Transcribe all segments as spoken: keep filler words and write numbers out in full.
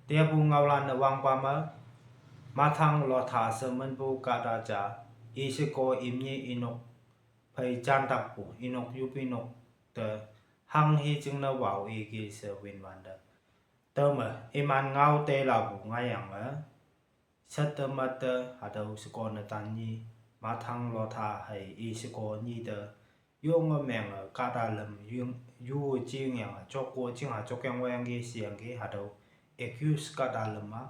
Teapu ngaolan ne wangpa me, mathang lotha she minpu kahta ja, i sheko imnyi inok, phei jantakpu inok yupi nok te, hanghe jingne wao ike she win wante. Tüome, iman ngao teilapu ngaiyange, sette matte hatüo sheko netan nyi, mathang lotha hei i sheko nyi te, yonge menge kahta lüm ying, yu jingyange, jokko jingha jokyang weyangki sheyangki, hatüo accuse kahta lüm a,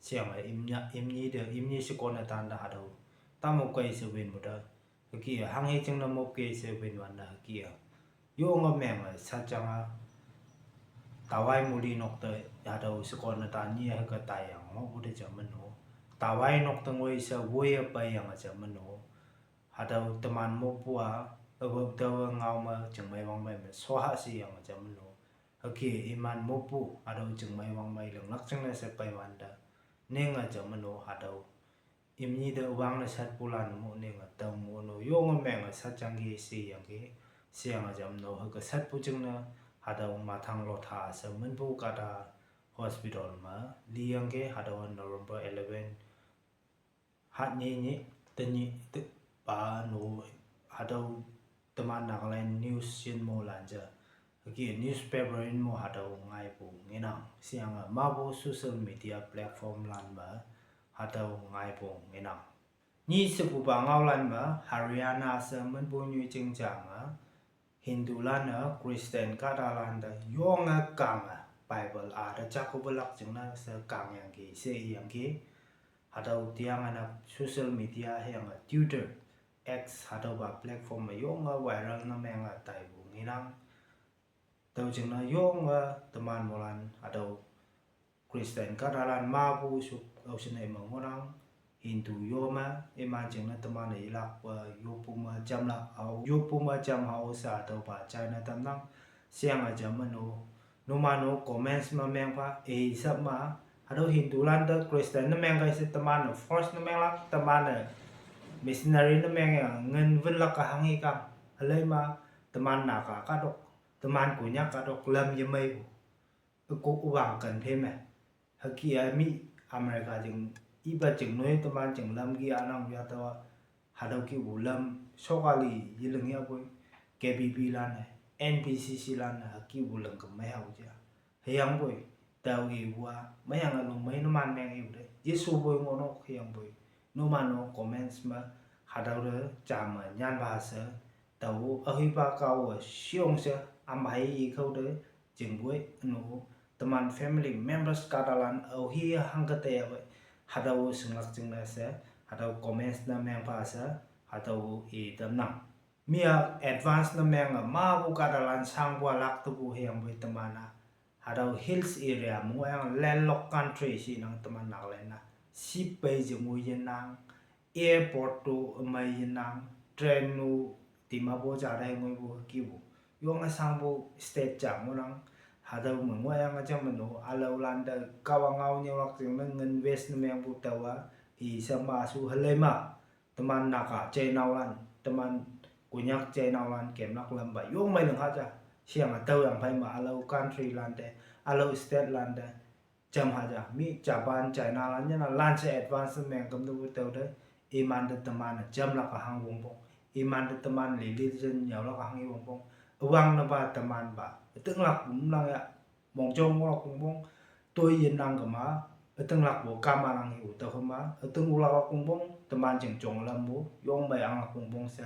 sheyange imnya, imnyi te, imnyi sheko netan te hatüo, tamo kei she winpu te, hüke, hanghe jingne mopke she win wante hüke. Yonge menge satjange, tawai muli nok te, hatüo sheko netan nyi hüke taiyang ngohpu te ja meno. Tawai nok te ngoi she woiye peiyange ja meno. Hatüo teman moppu a, awe taowe ngao me chingmei wangmei me shoha sheyange ja meno. Hüke iman moppu, hatüo chingmei wangmei linglak jingne she pei wante. Ninge ja meno hatüo. Imnyi te wangne satpulan mo ninge tao mo no yonge menge satjangki sheyangki, sheyange ja meno hüke satpu jingne, hatüo mathang lotha she minpu kahta hospital me, liyangki hatüo November eleven, hatnyi nyih, tenyih, te, pa no, hatüo teman Nagaland news shin molan ja. Hüke newspaper in mo hatüo ngaipu ngenang. Sheyange mapu social media platform lan me, hatüo ngaipu ngenang. Nyi shepupa ngaolan me, Haryana she minpu nyoijing jange, Hindulan-e Christian kahtalan te yonge kange, Bible a te jakope lak jingne she kangyangki she iyangki. Hatüo tiange na social media hüyange Twitter, X hatüopa platform me yonge viral ne menge taipu ngenang. Tüo jingne yonge teman molan hatüo Christian kahtalan mapu shuk aoshinne me ngohnang, Hindu yo me, iman jingne teman-e yelakpe yoppu me jamlak ao, yoppu me jam hao she hatüopa jaine tamnang, sheyange ja meno, numan-o comments me mengpha, i sap ma, hatüo Hindulan te Christian ne mengkei she teman-e force ne menglak, teman-e missionary ne mengyange ngin winlak kahanghi kang, hülei ma, teman Naga kahtok, teman Konyak kahtok lam yemeipu. Ükok wang ken phe me. Hüke a mi America jing, ipa jing noi teman jing lam ki anang ya taowa, hatüo kipu lam, sokali yeling yapoi, K B B lan-e, N B C C lan-e, hükepu ling kemei hao ja. Hüyangpoi, tao ipu a, meiyange lungmei numan meng ipu te, Jesu poi ngohnok hüyangpoi. Numan-o comments me, hatüo te jame nyanpa she, tao ahipa kao-e shiong she, amhai ikhao te, jingpoi, ünu, teman family members kahtalan aohi hangke teyapoi, hatüo shinglak jingne she, hatüo comments ne mengpha she, hatüo i tamnang. Mi-a advance ne menge mapu kahtalan shangpu a lak tepu hüyangpoi teman-a. Hatüo hills area me ngohyange landlocked country shinang teman Nagaland-a. Ship pei jing-o yenang, airport to ümei yenang, train-o Dimapur ja te ngoipu hükepu. Yonge shangpu state ja ngohnang, hatüo me ngohyange ja meno, ülaolan te Kahwang ngao nyüolak jingne ngin waste ne mengpu taowa, i sha ma shu hülei ma. Teman Naga jainaolan, teman Konyak jainaolan kemlak lampa yongmei ling haja. Sheyange tüoyang phei me ülao country lan te, ülao state lan te, jam haja. Mi Japan, China lan yena lan she advance meng küm tepu tüo te, imante teman-e jamlak kahang wongpong, imante teman religion nyüolak kahang i wongpong, üwang nepa temanpa ütinglakpu mlang ya, mongjong ngohlak wongpong, toi yennang kema, ütinglakpu kamanang ipu tüo kema, ütinglak wongpong, teman jing jonglampu yongmei anglak wongpong she,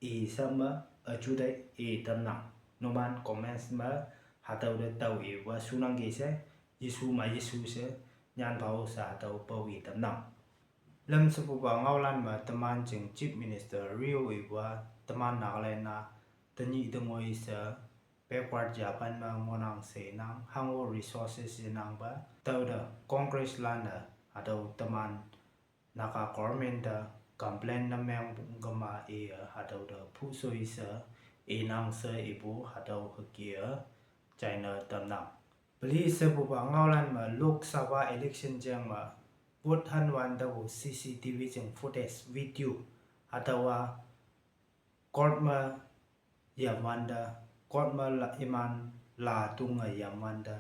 i sha me, üju te i tamnang. Numan comments me, hatüo te tao ipu a shunangki she, Jesu ma Jesu she, nyanpha-o she hatüo pao i tamnang. Lüm shepupa ngaolan me teman jing Chief Minister Rio ipu a, teman Nagaland-a, tenyih tengoi she, backward Japan me ngohnang she nang, hango resources yenangpa, tüote Congress lan-e, hatüo teman Naga government te complain ne meng kema iye hatüo te phushoi she, inang she ipu hatüo hüke-e, jaine tamnang. Peli shepupa ngaolan me Lok Sabha election jeng me, vote hanwante-o C C T V jing footage video, hatüowa court me yamwante, court me la iman la tunge yamwante,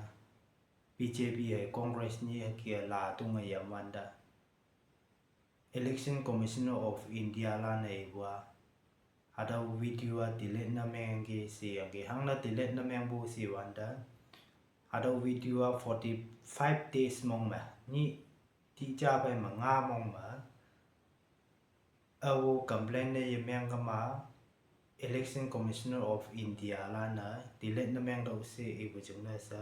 B J P hei Congress nyi hüke-a la tunge yam wante, Election Commissioner of India lan-e ipu-a, hatüo video-a delete ne mengyangki sheyangki, hangne delete ne mengpu she wante, hatüo video-a forty-five days mong me, nyih tija phei me nga mong me, awo complain ne yemeng kema, Election Commissioner of India lan-e delete ne mengtüoh she ipu jingne she,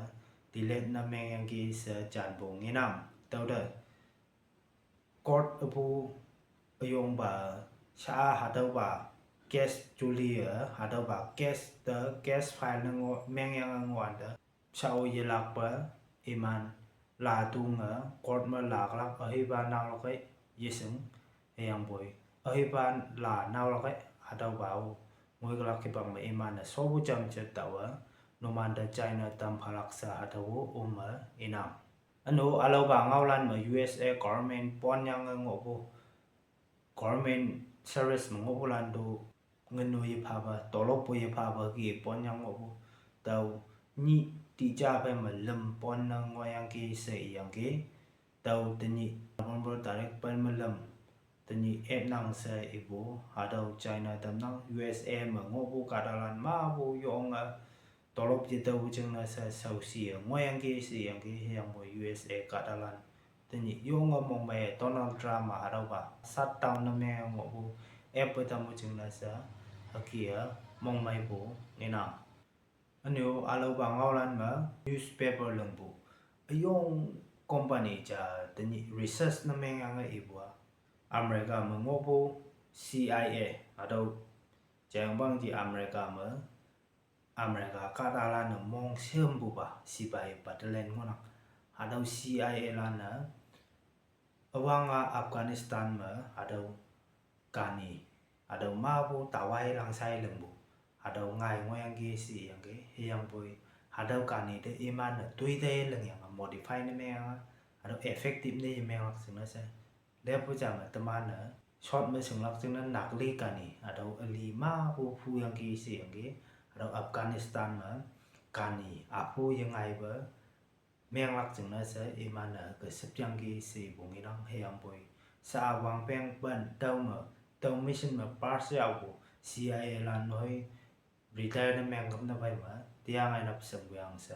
delete ne mengyangki she janpu ngenang. Tüote court üpu üyongpa sha-a hatüopa case juli-e, hatüopa case te case file ne ngo mengyange ngohwante, shao yelakpe iman la tunge court me laklak ühipa naolak ei yeshing, hüyangpoi ühipa la naolak ei hatüopa-o ngoikülak hipak me iman-e shopu jam je taowe, numante china tam phalak she hatüo-o üme inang. Üno ülaopa ngaolan me U S A government ponyange ngohpu, government service me ngohpulan to ngenu yephape, toloppu yephape ki ponyang ngohpu, tao nyih tija phei me lüm ponne ngohyangki she iyangki, tao tenyih November tarik pen me lüm, tenyih epnang she ipu, hatüo china tamnang. U S A me ngohpu kahtalan mepu yonge tolop yetaopu jingne she shaoshi-e ngohyangki sheyangki, hüyangpoi U S A kahtalan tenyih yonge mongmei Donald Trump-a hatüopa shutdown ne meng ngohpu app-e tampu jingne she hüke-a mongmeipu ngenang. Ünyo ülaopa ngaolan me newspaper lingpu üyong company ja tenyih research ne mengyange ipu-a, America me ngohpu C I A, hatüo jangpang ji America me, America kahtalan-e mong shempupa sipai battalion ngohnang, hatüo C I A lan-e üwang-a Afghanistan me hatüo kani, hatüo mapu tawai langshai lingpu, hatüo ngai ngohyangki sheyangki, hüyangpoi hatüo kani te iman-e toite lingyange modify ne mengyange, hatüo effective ne yemenglak jingne she, leppu ja me teman-e short me shinglak jingne nakli kani hatüo üli mapu phuyangki sheyangki, hatüo Afghanistan me kani apu yengaipe menglak jingne she iman-e hüke shüpyangki shepu ngenang, hüyangpoi sha-a wangpeng pen tüo me, tüo mission me pass yaopu C I A lan noi retire ne mengkam ne phei me tiangai nap shempu yang she,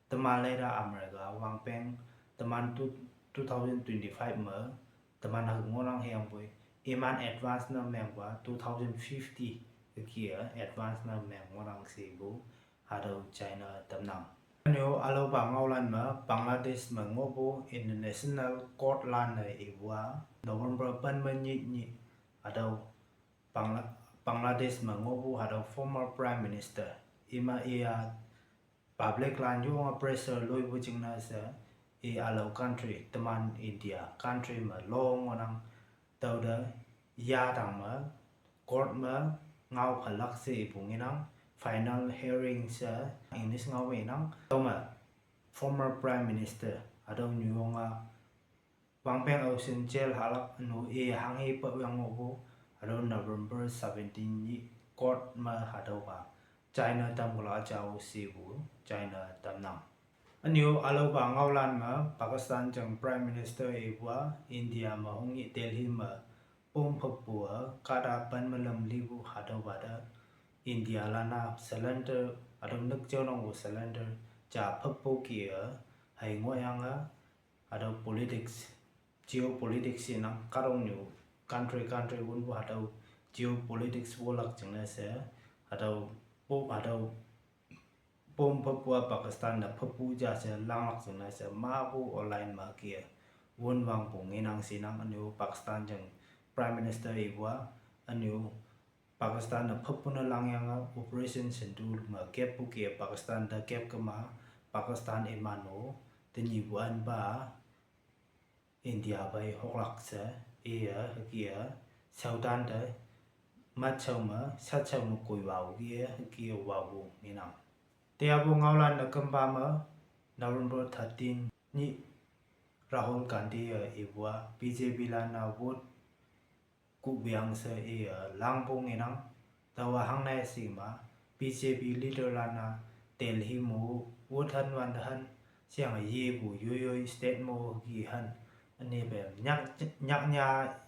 teman leida America wangpeng, teman two, two thousand twenty-five me teman hüke ngohnang, hüyangpoi iman advance ne mengpa two thousand fifty hüke-a advance ne meng ngohnang shepu hatüo china tamnang. Ünyo ülaopa ngaolan me Bangladesh me ngohpu International Court lan-e ipu-a, November pen me nyih nyih, hatüo Bangla-, Bangladesh me ngohpu hatüo former Prime Minister, ima iya public lan yonge pressure loipu jingne she, i ülao country teman India country me lo ngohnang, tüote yatang me court me ngao phalak she ipu ngenang, final hearing she English ngao me inang. Tüome former Prime Minister hatüo nyuyong-a wangpeng aoshin jail hahlak ünu i hanghe pao yang ngohpu, hatüo November seventeen nyih court me hatüopa china tamkülak jao shepu china tamnang. Ünyo ülaopa ngaolan me Pakistan jing Prime Minister ipu-a India me hongnyih Delhi me bomb phüppu-a kahta pen me lüm lipu hatüopa te India lan-a surrender, hatüo nük jaonangpu surrender ja phüppu ki-e, hei ngohyange, hatüo politics, geopolitics inang kahtoknyu country country wünpu hatüo geopolitics wolak jingne she, hatüo po-, hatüo bomb phüppu-a Pakistan te phüppu ja she langlak jingne she mapu online me hüke-e wünwangpu ngenang shinang. Ünyo Pakistan jing Prime Minister ipu-a, ünyo Pakistan-e phüppu ne langyange Operation Sindoor me keppu ki-e Pakistan te kep kema, Pakistan iman-o tenyihpu anpa India pei hoklak she, iye hüke-a shaotan te matshao me satshao me koiwao ki-e hüke-e wapu ngenang. Teapu ngaolan-e kümpa me November thirteen nyih Rahul Gandhi-e ipu-a B J P lan-a vote kuhpu yang she iye langpu ngenang. Taowa hangne shima B J P leader lan-a Delhi me vote han wante han Sheyange yepu yoiyoi state mo hüke han, ünepe nyak, nyak nya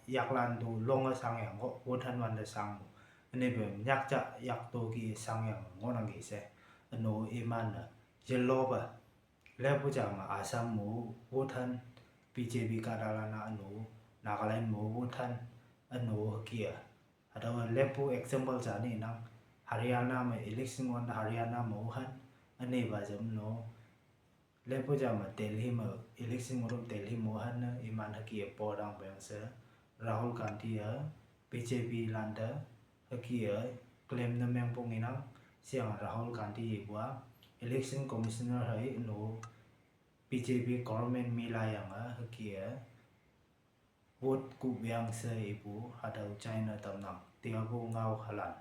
yaklan to longe shangyang ngoh, vote han wante shang mo. Ünepe nyak ja yak to ke shangyang ngohnangki she. Üno iman-e yelope leppu ja me Assam mo vote han B J P kahtalan-a üno, Nagaland mo vote han, üno hüke-a. Hatüowa leppu example ja ninang, Haryana me election ngohwante Haryana mo han, ünepa jam no leppu ja me Delhi me election ngohte Delhi mo han-e iman hüke-a potang peang she, Rahul Gandhi-a B J P lante hüke-a claim ne mengpu ngenang. Sheyange Rahul Gandhi ipu-a Election Commissioner hei üno B J P government me laiyange hüke-a vote kuhweang she ipu hatüo china tamnang, teapu ngao halan.